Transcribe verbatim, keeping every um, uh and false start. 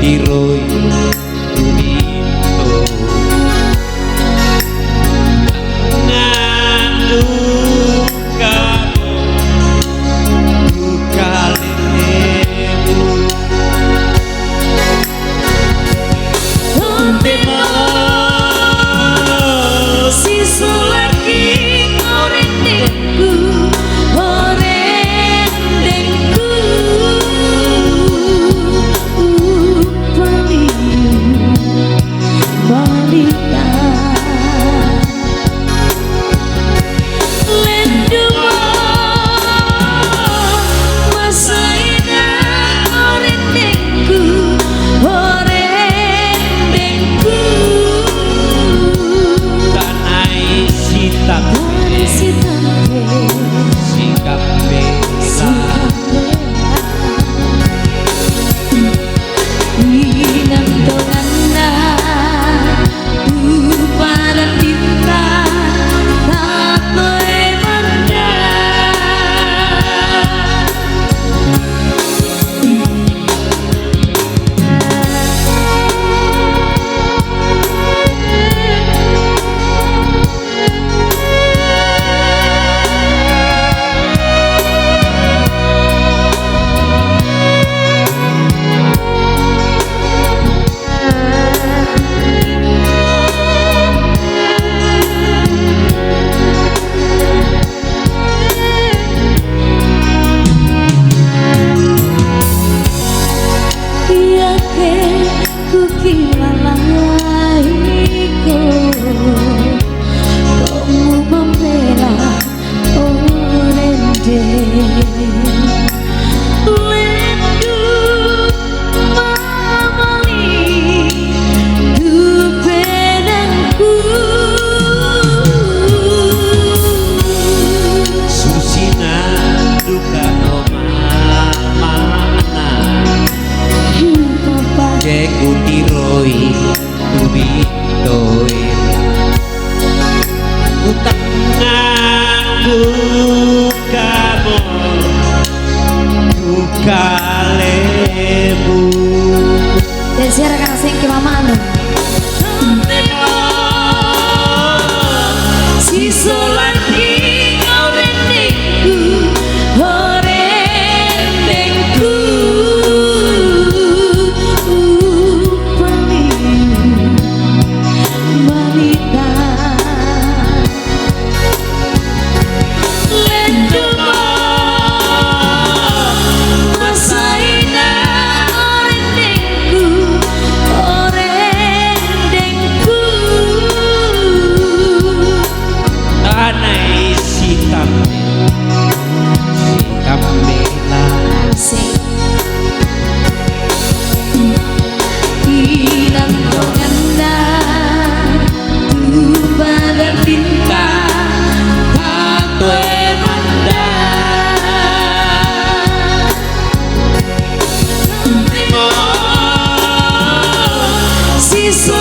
Iroi, Rubito, Nanduka, Duka Lebu. Onte mo si solaki orendengku, orendengku. Upami balita. Lenduma masaina orendengku, orendengku. Tanai sitante, sitante, sikape, sikape. Inang tonganda, upara tinta, tatoe manda. Iya ke kuki lalai ko, komu mambela orende. Lendu mamali tu penangku. Susina duka no mamana. Papa. Ke kutiroi tubitoi. Utang nganggo kamu duka lebu. Dan siara kana sing ke mama anu. Siso lagi orendengku, orendengku. Upami balita. Lenduma masaina orendengku, orendengku. Tanai sitante, sitante la. Asik. Inang tonganda, tu pada pinta, tatoe manda. Timo, siso